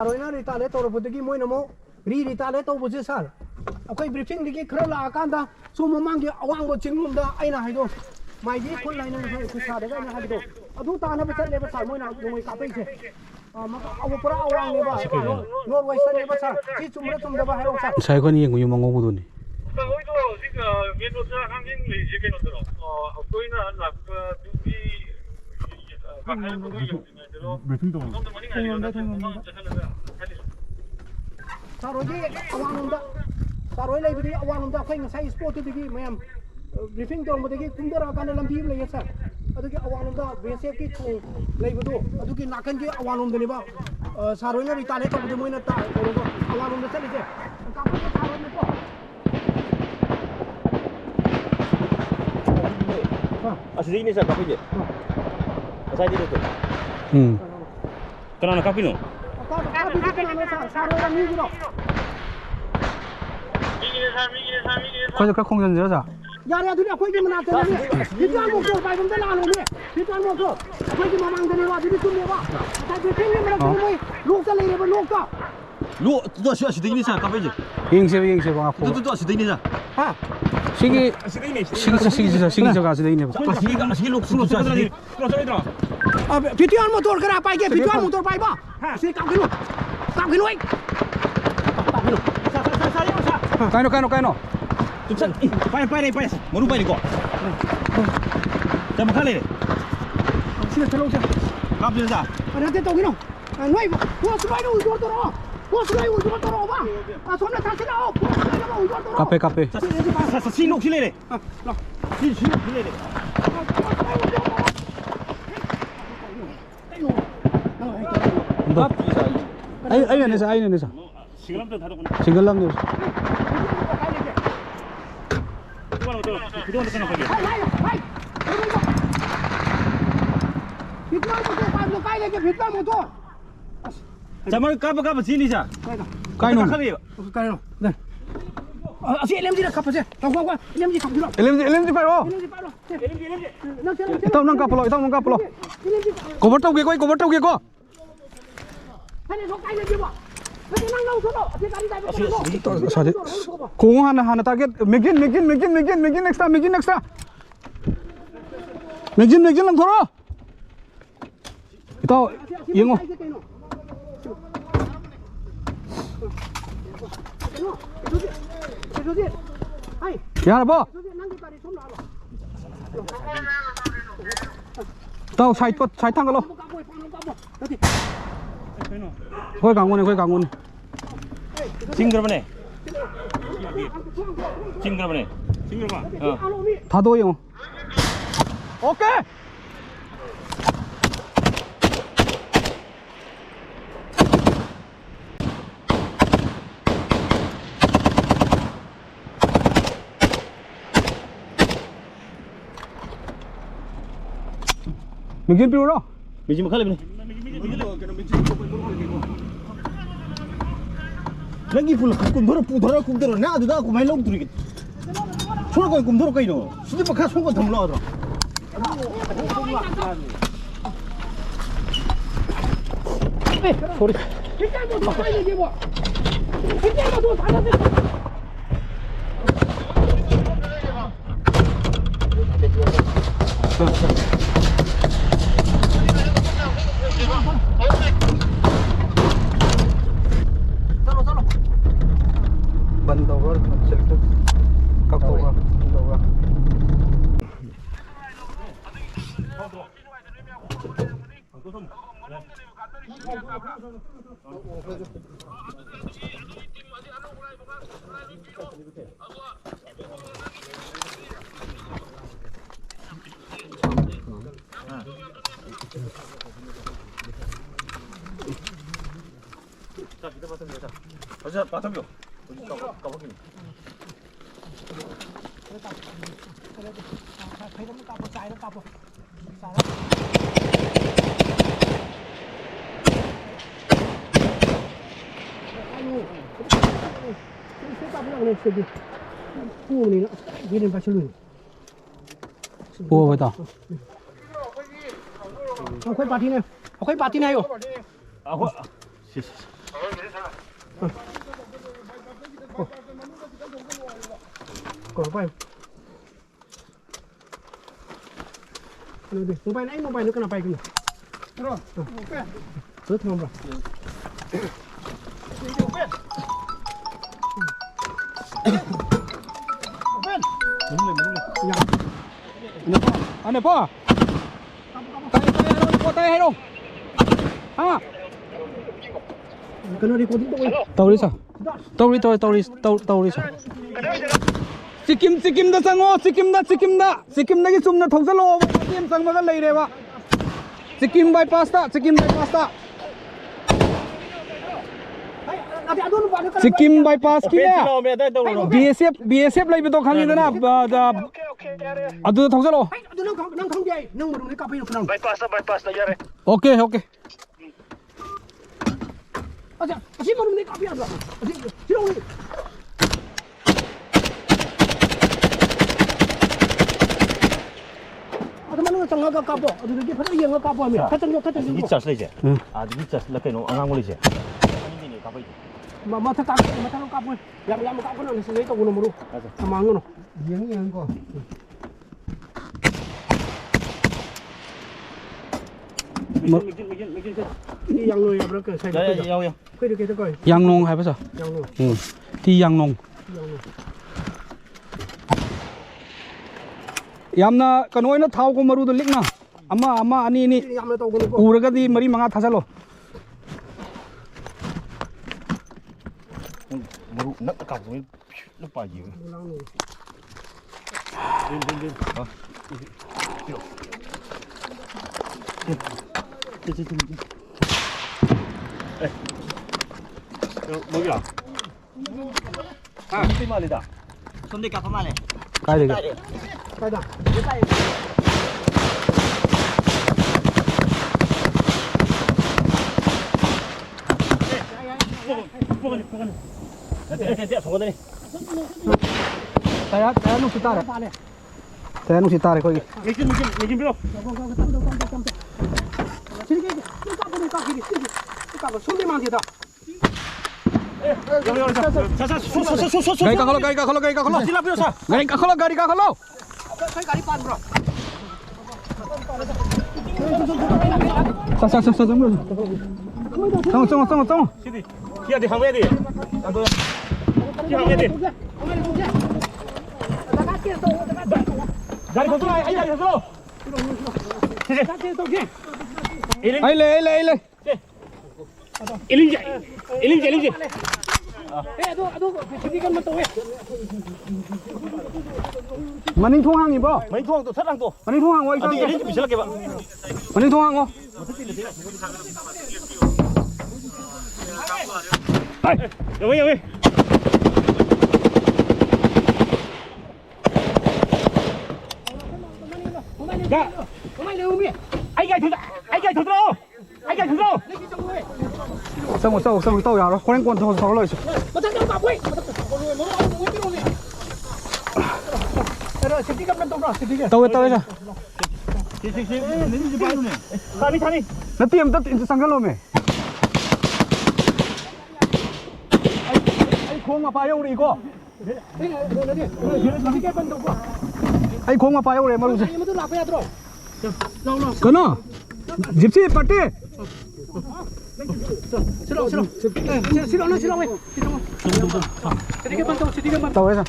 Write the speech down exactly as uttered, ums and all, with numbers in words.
ꯁꯥꯔ ꯍꯣꯏꯅ retaliate ꯇꯧꯔꯛꯄꯗꯒꯤ ꯃꯣꯏꯅ ꯑꯃꯨꯛ re-retaliate ꯇꯧꯕꯁꯦ ꯁꯥꯔ, ꯑꯩꯈꯣꯏ briefing ꯗꯒꯤ ꯈꯔ ꯂꯥꯛꯑꯀꯥꯟꯗ ꯁꯣꯝ ꯃꯃꯥꯡꯒꯤ ꯑꯋꯥꯡꯕ ꯆꯤꯡꯂꯣꯝꯗ ꯑꯩꯅ ꯍꯥꯏꯗꯣ, ꯃꯥꯏꯕꯤ ꯈꯨꯜ ꯍꯥꯏꯅ ꯉꯁꯥꯏ ꯑꯩꯈꯣꯏ ꯁꯥꯔꯗꯒ ꯑꯩꯅ ꯍꯥꯏꯕꯗꯣ, ꯑꯗꯨ ꯇꯥꯅꯕ ꯆꯠꯂꯦꯕ ꯁꯥꯔ, ꯃꯣꯏꯅ ꯅꯣꯡꯃꯩ ꯀꯥꯞꯄꯛꯏꯁꯦ꯫ ꯑ, ꯃ-, ꯑ, ꯄꯨꯔꯥ ꯑꯋꯥꯡꯅꯦꯕ, ꯁꯤ ꯀꯩꯅꯣ? North Western ꯅꯦꯕ ꯁꯥꯔ꯫ ꯁꯤ ꯆꯨꯝꯕ꯭ꯔꯥ ꯆꯨꯝꯗꯕ꯭ꯔꯥ ꯍꯥꯏꯔꯛꯑꯣ ꯁꯥꯔ꯫ ꯉꯁꯥꯏ ꯑꯩꯈꯣꯏꯅ ꯌꯦꯡꯕ ꯌꯨꯝ ꯑꯉꯧꯕꯗꯨꯅꯤ꯫ ꯍꯣꯏꯗꯣ ꯍꯧꯖꯤꯛ, ꯑ, main road ꯇ ꯑꯉꯥꯡꯁꯤꯡ ꯂꯩꯔꯤꯁꯦ ꯀꯩꯅꯣꯗꯔꯣ? ꯑ, ꯑꯩꯈꯣꯏꯅ ꯂꯥꯛꯄꯗꯨꯒꯤ, ꯑ, ꯀꯥꯈꯠꯂꯛꯄꯗꯨ ꯌꯧꯗ꯭ꯔꯤꯉꯩꯗꯔꯣ? Briefing ꯇꯧꯔꯝꯃꯣ꯫ ꯑꯗꯣꯝꯗ ꯃꯅꯤꯡ ꯍꯥꯏꯔꯒ ꯊꯣꯡꯂꯣꯝꯗ, ꯊꯣꯡꯂꯣꯝꯗ꯫ ꯆꯠꯍꯜꯂꯒ ꯍꯥꯏꯗꯤ ꯁꯥꯔ ꯍꯣꯏꯒꯤ ꯑꯋꯥꯡꯂꯣꯝꯗ, ꯁꯥꯔ ꯍꯣꯏ ꯂꯩꯕꯗꯨꯒꯤ ꯑꯋꯥꯡꯂꯣꯝꯗ ꯑꯩꯈꯣꯏ ꯉꯁꯥꯏ spot ꯇꯨꯗꯒꯤ ꯃꯌꯥꯝ, ꯑ, briefing ꯇꯧꯔꯝꯕꯗꯒꯤ ꯀꯨꯝꯊꯔꯛꯑꯀꯥꯟꯗ ꯂꯝꯕꯤ ꯑꯃ ꯂꯩꯌꯦ ꯁꯥꯔ꯫ ꯑꯗꯨꯒꯤ ꯑꯋꯥꯡꯂꯣꯝꯗ B S F ꯀꯤ ꯊꯣꯡ ꯂꯩꯕꯗꯣ, ꯑꯗꯨꯒꯤ ꯅꯥꯀꯟꯒꯤ ꯑꯋꯥꯡꯂꯣꯝꯗꯅꯦꯕ, ꯑ, ꯁꯥꯔ ꯍꯣꯏꯅ retaliate ꯇꯧꯕꯗꯣ ꯃꯣꯏꯅ ꯇꯥ-, ꯇꯧꯔꯒ ꯑꯋꯥꯡꯂꯣꯝꯗ ꯆꯠꯂꯤꯁꯦ꯫ ꯀꯥꯞꯊꯣꯛꯄ ꯁꯥꯔ ꯍꯣꯏꯅꯀꯣ꯫ ꯑꯁꯤꯗꯩꯅꯦ ꯁꯥꯔ ꯀꯥꯞꯄꯛꯏꯁꯦ꯫ ꯉꯁꯥꯏꯗꯤ ꯅꯠꯇꯦ꯫ ꯎꯝ꯫ ꯀꯅꯥꯅ ꯀꯥꯞꯄꯤꯅꯣ? ꯀꯥꯞ-, ꯀꯥꯞꯄꯤꯁꯤ ꯀꯅꯥꯅꯣ ꯁꯥꯔ? ꯁꯥꯔ ꯍꯣꯏꯔ ꯃꯤꯗꯨꯔꯣ? ꯑꯩꯈꯣꯏꯁꯨ ꯈꯔ ꯈꯣꯡꯖꯟꯁꯤꯔ ꯁꯥꯔ? ꯌꯥꯔꯦ, ꯑꯗꯨꯗꯤ ꯑꯩꯈꯣꯏꯒꯤ ꯃꯅꯥꯛꯇꯅꯦ꯫ ꯁꯥꯔ, ꯁꯤꯗꯤ ꯐꯤꯠ ꯋꯥꯟ ꯃꯣꯇꯣꯔ ꯄꯥꯏꯐꯝꯗ ꯂꯥꯜꯂꯣꯅꯦ꯫ ꯐꯤꯠ ꯋꯥꯟ ꯃꯣꯇꯣꯔ ꯑꯩꯈꯣꯏꯒꯤ ꯃꯃꯥꯡꯗꯅꯦꯕ, ꯑꯗꯨꯗꯤ ꯆꯨꯝꯃꯦꯕ꯫ ꯉꯁꯥꯏ ꯕꯦꯇ꯭ꯔꯤꯒꯤ ꯃꯔꯛꯇ ꯑꯣ꯫ ꯃꯣꯏ ꯂꯣꯛꯇ ꯂꯩꯔꯦꯕ, ꯂꯣꯛꯇ꯫ ꯂꯣ-, ꯑꯗꯨ ꯑꯁꯤ, ꯑꯁꯤꯗꯒꯤꯅꯤ ꯁꯥꯔ ꯀꯥꯞꯄꯛꯏꯁꯦ꯫ ꯌꯦꯡꯁꯦꯕ, ꯌꯦꯡꯁꯦꯕ, ꯉꯥꯏꯈꯣ꯫ ꯑꯗꯨ, ꯑꯗꯨ, ꯑꯗꯨ ꯑꯁꯤꯗꯒꯤꯅꯤ ꯁꯥꯔ꯫ ꯍꯥ? ꯁꯤꯒꯤ, ꯑꯁꯤꯗꯒꯤꯅꯤ, ꯁꯤꯒꯤ, ꯁꯤꯒꯤ, ꯁꯤꯒꯤ, ꯁꯤꯒꯤ ꯖꯒꯥꯁꯤꯗꯒꯤꯅꯦꯕ꯫ ꯑꯁꯤꯒꯤ, ꯑꯁꯤꯒꯤ ꯂꯣꯛ-, ꯂꯣꯛ-, ꯂꯣꯛ-, ꯂꯣꯛ-, ꯂꯣꯛ-, ꯂꯣꯛ-, ꯑ, ꯐꯤꯠ ꯋꯥꯟ ꯃꯣꯇꯣꯔ ꯈꯔ ꯄꯥꯏꯒꯦ, ꯐꯤꯠ ꯋꯥꯟ ꯃꯣꯇꯣꯔ ꯄꯥꯏꯕ꯫ ꯍꯥ? ꯑꯁꯤ ꯀꯥꯞꯀꯅꯨ꯫ ꯀꯥꯞꯀꯅꯨ ꯑꯩ꯫ ꯀꯥꯞꯀꯅꯨ꯫ ꯁꯥꯔ, ꯁꯥꯔ, ꯁꯥꯔ, ꯁꯥꯔ, ꯌꯦꯡꯉꯣ, ꯁꯥꯔ꯫ ꯀꯥꯏꯅꯣ, ꯀꯥꯏꯅꯣ, ꯀꯥꯏꯅꯣ? ꯆꯨꯞꯁꯟ-, ꯏ, ꯄꯥꯏꯔꯦ, ꯄꯥꯏꯔꯦ, ꯄꯥꯏꯔꯦ꯫ ꯃꯔꯨ ꯄꯥꯏꯔꯦꯀꯣ꯫ ꯁꯥꯔ, ꯃꯈꯥ ꯂꯩꯔꯦ꯫ ꯁꯤꯗ ꯆꯠꯂꯧꯁꯦ꯫ ꯀꯥꯞꯁꯤꯔ, ꯁꯥꯔ? ꯑ, ꯅꯠꯇꯦ, ꯇꯧꯒꯅꯨ꯫ ꯑ, ꯅꯣꯏ, post ꯂꯣꯏꯅ withdraw ꯇꯧꯔꯛꯑꯣ꯫ Post ꯂꯣꯏ withdraw ꯇꯧꯔꯛꯑꯣꯕ꯫ ꯑꯁꯣꯝꯗ ꯆꯪꯁꯤꯜꯂꯛꯑꯣ꯫ Post ꯂꯣꯏꯅꯃꯛ withdraw ꯇꯧꯔꯛꯑꯣ꯫ ꯀꯥꯞꯄꯦ, ꯀꯥꯞꯄꯦ꯫ ꯁꯥꯔ, ꯁꯤ, ꯁꯤ, ꯁꯤ, ꯁꯤ ꯂꯣꯛꯁꯤ ꯂꯩꯔꯦ꯫ ꯑ, ꯂꯥꯛꯑꯣ꯫ ꯁꯤ, ꯁꯤ ꯂꯣꯛꯁꯤ ꯂꯩꯔꯦ꯫ ꯀꯩꯅꯣ? ꯅꯪ ꯍꯥꯏꯗꯣ꯫ ꯀꯥꯞꯇ꯭ꯔꯤ ꯁꯥꯔ꯫ ꯑꯩ, ꯑꯩꯅꯅꯦ ꯁꯥꯔ, ꯑꯩꯅꯅꯦ ꯁꯥꯔ꯫ Single ꯑꯝꯇ ꯊꯥꯗꯣꯛꯄꯅꯦ꯫ Single ꯑꯃꯅꯦ꯫ Fit one motor, fit one motor ꯀꯩꯅꯣ ꯐꯒꯦ꯫ ꯐꯤꯠ ꯋꯥꯟ ꯃꯣꯇꯣꯔ ꯄꯥꯏꯕꯗꯣ ꯀꯥꯏ ꯂꯩꯒꯦ? Fit one motor. ꯑꯁ꯫ ꯆꯃꯔ ꯀꯥꯞꯄ ꯀꯥꯞꯄ ꯆꯦꯜꯂꯤ ꯁꯥꯔ꯫ ꯀꯥꯏꯗ? ꯀꯥꯏꯅꯣ? ꯀꯥꯈꯠꯂꯛꯑꯦꯕ꯫ ꯀꯥꯏꯅꯣ? ꯗꯦ꯫ ꯑ-, ꯑꯁꯤ L M G ꯗ ꯀꯥꯞꯄꯁꯦ꯫ ꯉꯥꯏꯈꯣ, ꯉꯥꯏꯈꯣ꯫ L M G ꯈꯥꯝꯕꯤꯔꯣ꯫ L M G, L M G ꯄꯥꯏꯔꯣ꯫ L M G ꯄꯥꯏꯔꯣ꯫ ꯁꯦ꯫ L M G, L M G꯫ ꯅꯪ ꯁꯦ, ꯅꯪ ꯁꯦ꯫ ꯏꯇꯥꯎ, ꯅꯪ ꯀꯥꯞꯄꯂꯣ, ꯏꯇꯥꯎ, ꯅꯪ ꯀꯥꯞꯄꯂꯣ꯫ L M G ꯄꯥꯏꯔꯣ꯫ Cover ꯇꯧꯒꯦꯀꯣ, ꯑꯩ cover ꯇꯧꯒꯦꯀꯣ꯫ ꯑꯁꯤ, ꯑꯁꯤ, ꯑꯁꯤ꯫ ꯈꯣꯡ ꯍꯥꯟꯅ, ꯍꯥꯟꯅ target꯫ Magazine, magazine, magazine, magazine, magazine extra, magazine extra꯫ Magazine, magazine ꯂꯪꯊꯣꯔꯛꯑꯣ꯫ ꯏꯇꯥꯎ, ꯌꯦꯡꯉꯣ꯫ ꯌꯥꯔꯕꯣ? ꯏꯇꯥꯎ, side ꯄꯣꯠ, side ꯊꯥꯡꯒꯠꯂꯣ꯫ ꯑꯩꯈꯣꯏ ꯀꯥꯡꯕꯨꯅꯤ, ꯑꯩꯈꯣꯏ ꯀꯥꯡꯕꯨꯅꯤ꯫ ꯆꯤꯡꯈ꯭ꯔꯕꯅꯦ꯫ ꯆꯤꯡꯈ꯭ꯔꯕꯅꯦ꯫ ꯆꯤꯡꯈ꯭ꯔꯕ? ꯑꯥ꯫ ꯊꯥꯗꯣꯛꯑꯣ ꯌꯦꯡꯉꯣ꯫ Okay꯫ Magazine ꯄꯤꯔꯨꯔꯣ? Magazine ꯃꯈꯥ ꯂꯩꯕꯅꯤ꯫ ꯅꯪꯒꯤ ꯄꯨꯂꯞ ꯀꯨꯝꯊꯔꯣ, ꯄꯨꯊꯔꯣ, ꯀꯨꯝꯊꯔꯣ꯫ ꯅꯪ ꯑꯗꯨꯗ ꯀꯃꯥꯏꯅ ꯂꯧꯗꯣꯔꯤꯒꯦ? ꯁꯣꯝ ꯅꯥꯀꯟ ꯀꯨꯝꯊꯔꯣ ꯀꯩꯅꯣ? ꯁꯤꯗꯤ ꯃꯈꯥ ꯁꯣꯝ ꯊꯝꯂꯣ ꯑꯗꯣ꯫ ꯑꯦ, sorry꯫ ꯆꯠꯂꯣ, ꯆꯠꯂꯣ꯫ ꯕꯟ ꯇꯧꯕ꯭ꯔꯥ? ꯁꯦꯂꯦꯛꯇꯦꯗ ꯀꯛꯊꯣꯛꯄ꯭ꯔꯥ? ꯕꯟ ꯇꯧꯕ꯭ꯔꯥ? ꯑꯣ, ꯍꯣꯏ, ꯇꯥꯎ꯫ ꯑꯩꯈꯣꯏ ꯄꯥꯔꯇꯤꯅꯦ, ꯑꯩꯈꯣꯏ ꯄꯥꯔꯇꯤꯅꯦ ꯍꯥꯏꯌꯣ꯫ ꯑꯩꯈꯣꯏ, ꯁꯤ, ꯁꯤ, ꯁꯤ꯫ Ko, pai. Ano di? Mobile, ay, mobile, kana pai ko. Pero, open. Sir, tumambra. Open. Open. Ano pa? Tayo, tayo, tayo, tayo, tayo. Ha? Tauri sa. Tauri, tauri, tauri, tauri, tauri sa. Sikkim, Sikkim da sang o, Sikkim da, Sikkim da. Sikkim da ki sum na thong sa lo. Sikkim sang ma ka lei re ba. Sikkim bypass ta, Sikkim bypass ta. Sikkim bypass ki ya. B S F, B S F lai bi to khang ni da na. Adu thong sa lo. Bypass ta, bypass ta, yare. Okay, okay. Acha, acha, maru ni kapi acha. Acha, sino ni? Acha, maru ni changa ka kapo. Acha, ni phara yang ka kapo mi. Kachang yo, kachang yo. Charge le je. Hmm. Ah, di charge le keno, angang le je. Ani ni kapo. Ma, ma ta ka, ma ta ka kapo. Yam, yam ka kapo na, ni se ka ko no maru. Acha. Amang no. Yang, yang ko. Yangnong hai pa sa. Hmm. Ti Yangnong. Yamna kanoina thao ko maru do likna. Ama, ama, ani, ani. Ura ka di mari manga thasa lo. Maru nak ka. Lupa ji. Din, din, din. Ha? Din, din, din. Eh. Yo, mo gila. Ha, ti mali da. Sunday ka pamale. Kai de. Kai da. Taya, taya nung sitare. Taya nung sitare ko. Gari ka kholo, gari ka kholo, gari ka kholo. Gari ka kholo, gari ka kholo. Sa, sa, sa, sa, sa. Tamo, tamo, tamo, tamo. Sini. Kia di hangwe di. Ado. Kia hangwe di. Gari ko ai, ai, gari ko. Sini. Ai le, ai le, ai le. Ilinje, ilinje, ilinje. Maning thong hang ibo. Maning thong to, sat lang to. Maning thong hang, oi, adi, ilinje, bisa lagi, Pak. Maning thong hang, oh. Ai, yawe, yawe. Ga. Ai, ga, thong, ai, ga, thong. Song, song, song, tao ya lo. Horen kon tao, tao lo isu. Tao, tao, tao. Thani, thani. Na tiam ta tin sang lo me. Ai, ai, khong apa yo ri ko. Ai khong apa yo re maru se. Kano? Gypsy party. Tao aisa.